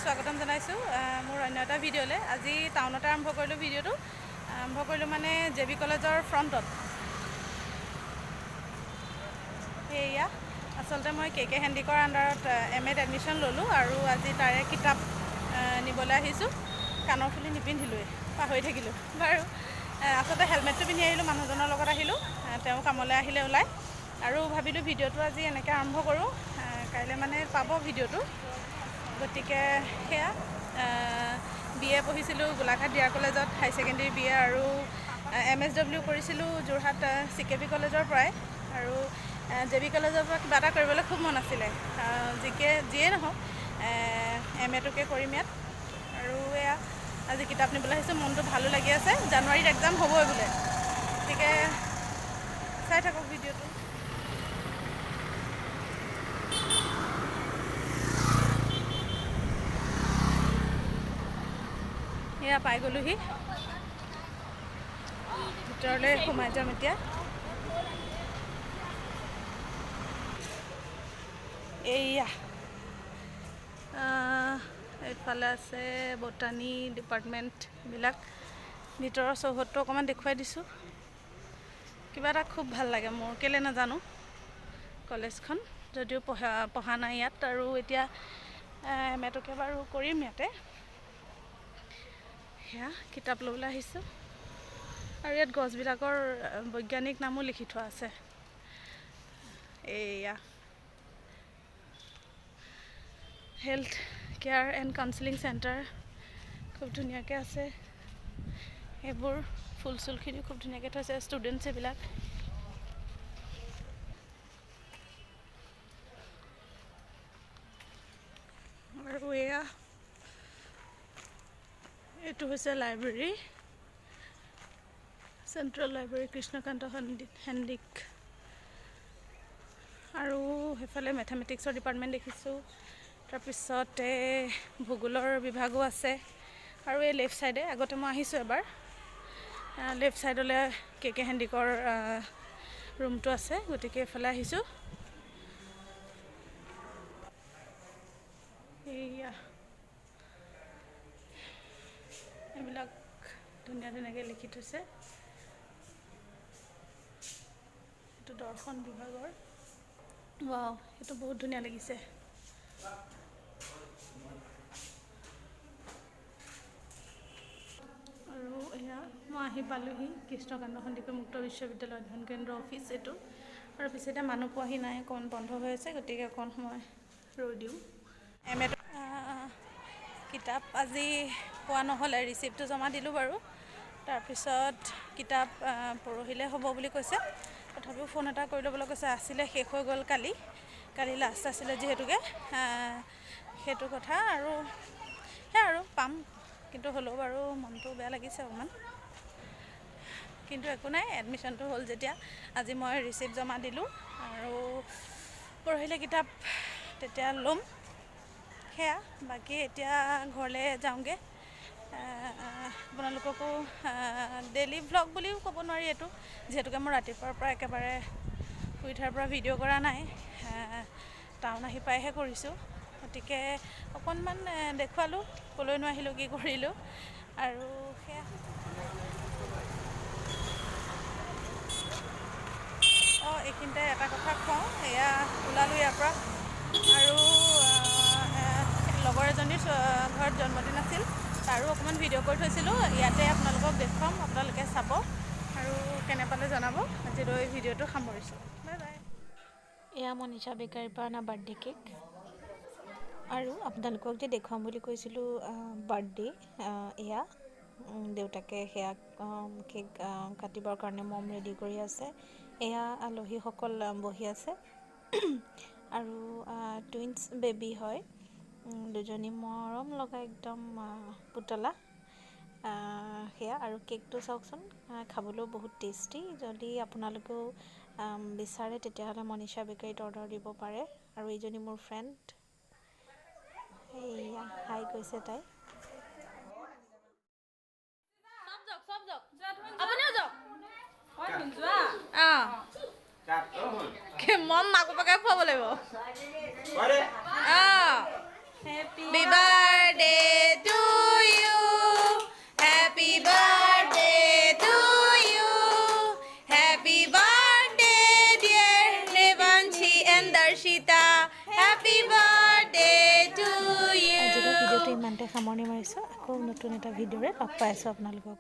স্বাগতম জনাইছোঁ মোৰ অন্য এটা ভিডিঅ'লৈ। আজি টাউনতে আৰম্ভ কৰিলোঁ ভিডিঅ'টো। আৰম্ভ কৰিলোঁ মানে জে বি কলেজৰ ফ্ৰণ্টত। সেয়া আচলতে মই কে কে হেণ্ডিকৰ আণ্ডাৰত এম এত এডমিশ্যন ল'লোঁ আৰু আজি তাৰে কিতাপ নিবলৈ আহিছোঁ। কাণৰ ফুলি নিপিন্ধিলোৱেই, পাহৰি থাকিলোঁ বাৰু। আচলতে হেলমেটটো পিন্ধি আহিলোঁ, মানুহজনৰ লগত আহিলোঁ। তেওঁ কামলৈ আহিলে ওলাই আৰু ভাবিলোঁ ভিডিঅ'টো আজি এনেকৈ আৰম্ভ কৰোঁ। কাইলৈ মানে পাব ভিডিঅ'টো। গতিকে সেয়া বি এ পঢ়িছিলোঁ গোলাঘাট ডিয়াৰ কলেজত, হাই ছেকেণ্ডেৰী বি এ, আৰু এম এছ ডব্লিউ কৰিছিলোঁ যোৰহাট চি কে বি কলেজৰ পৰাই। আৰু জে বি কলেজৰ পৰা কিবা এটা কৰিবলৈ খুব মন আছিলে। জিকে যিয়ে নহওক, এম এটোকে কৰিম ইয়াত। আৰু এয়া আজি কিতাপ নিবলৈ আহিছোঁ, মনটো ভালো লাগি আছে। জানুৱাৰীত এক্সাম হ'বই বোলে, গতিকে চাই থাকক ভিডিঅ'টো। এয়া পাই গ'লোহি, ভিতৰলৈ সোমাই যাম এতিয়া। এইয়া এইফালে আছে বটানী ডিপাৰ্টমেণ্টবিলাক। ভিতৰৰ চৌহদটো অকণমান দেখুৱাই দিছোঁ। কিবা এটা খুব ভাল লাগে মোৰ, কেলৈ নাজানো। কলেজখন যদিও পঢ়া পঢ়া নাই ইয়াত আৰু এতিয়া এম এটোকে বাৰু কৰিম ইয়াতে। সেয়া কিতাপ ল'বলৈ আহিছোঁ আৰু ইয়াত গছবিলাকৰ বৈজ্ঞানিক নামো লিখি থোৱা আছে। এইয়া health care and counselling centre, খুব ধুনীয়াকৈ আছে। সেইবোৰ ফুল চুলখিনিও খুব ধুনীয়াকৈ থৈছে, ষ্টুডেণ্টছ এইবিলাক। আৰু এয়া এইটো হৈছে library, central library, Krishnakanta Handique. আৰু সেইফালে মেথামেটিক্সৰ ডিপাৰ্টমেণ্ট দেখিছোঁ, তাৰপিছতে ভূগোলৰ বিভাগো আছে। আৰু এই লেফ্ট ছাইডে আগতে মই আহিছোঁ এবাৰ, লেফ্ট ছাইডলৈ কে কে হেণ্ডিকৰ ৰুমটো আছে, গতিকে এইফালে আহিছোঁ। এইয়া এইবিলাক ধুনীয়া ধুনীয়াকৈ লিখি থৈছে। এইটো দৰ্শন বিভাগৰ। ৱাও, সেইটো বহুত ধুনীয়া লাগিছে। আৰু এয়া মই আহি পালোহি কৃষ্ণকান্ত সন্দিকৈ মুক্ত বিশ্ববিদ্যালয় অধ্যয়ন কেন্দ্ৰ অফিচ এইটো। আৰু পিছে এতিয়া মানুহ পোৱাহি নাই, অকণমান বন্ধ হৈ আছে, গতিকে অকণ সময় ৰৈ দিওঁ। এম এ কিতাপ আজি পোৱা নহ'লে, ৰিচিপ্টটো জমা দিলোঁ বাৰু। তাৰপিছত কিতাপ পৰহিলৈ হ'ব বুলি কৈছে, তথাপিও ফোন এটা কৰি ল'বলৈ কৈছে। আছিলে, শেষ হৈ গ'ল কালি, কালি লাষ্ট আছিলে যিহেতুকে, সেইটো কথা। আৰু সেয়া আৰু পাম, কিন্তু হ'লেও বাৰু মনটো বেয়া লাগিছে অকণমান, কিন্তু একো নাই। এডমিশ্যনটো হ'ল যেতিয়া, আজি মই ৰিচিপ্ট জমা দিলোঁ আৰু পৰহিলৈ কিতাপ তেতিয়া ল'ম। সেয়া বাকী এতিয়া ঘৰলৈ যাওঁগৈ। আপোনালোককো ডেইলি ভ্লগ বুলিও ক'ব নোৱাৰি এইটো, যিহেতুকে মই ৰাতিপুৱাৰ পৰা একেবাৰে শুই উঠাৰ পৰা ভিডিঅ' কৰা নাই, টাউন আহি পাইহে কৰিছোঁ। গতিকে অকণমান দেখুৱালোঁ, ক'লৈনো আহিলোঁ, কি কৰিলোঁ, আৰু সেয়া। অঁ, এইখিনিতে এটা কথা কওঁ, এয়া ওলালোঁ ইয়াৰ পৰা আৰু লগৰ এজনীৰ ঘৰত জন্মদিন আছিল, তাৰো অকণমান ভিডিঅ' কৰি থৈছিলোঁ, ইয়াতে আপোনালোকক দেখুৱাম, আপোনালোকে চাব আৰু কেনে পালে জনাব। আজিলৈ ভিডিঅ'টো সামৰিছোঁ, বাই বাই। এয়া মনীষা বেকাৰীৰ পৰা অনা বাৰ্থডে কেক। আৰু আপোনালোকক যে দেখুৱাম বুলি কৈছিলোঁ বাৰ্থডে, এয়া দেউতাকে সেয়া কেক কাটিবৰ কাৰণে মম ৰেডি কৰি আছে। এয়া আলহীসকল বহি আছে আৰু টুইনছ বেবী হয়, দুজনী মৰম লগা একদম পুতলা। সেয়া আৰু কেকটো চাওকচোন, খাবলৈও বহুত টেষ্টি। যদি আপোনালোকেও বিচাৰে তেতিয়াহ'লে মনীষা বেকাৰীত অৰ্ডাৰ দিব পাৰে। আৰু এইজনী মোৰ ফ্ৰেণ্ড, এইয়া হাই কৈছে তাই। মম মাক বাপেকে খুৱাব লাগিব। Happy birthday. Harshita. Happy birthday to আজিলৈ you. ভিডিঅ'টো ইমানতে সামৰণি মাৰিছোঁ। আকৌ নতুন এটা ভিডিঅ'ৰে লগ পাই আছোঁ আপোনালোকক।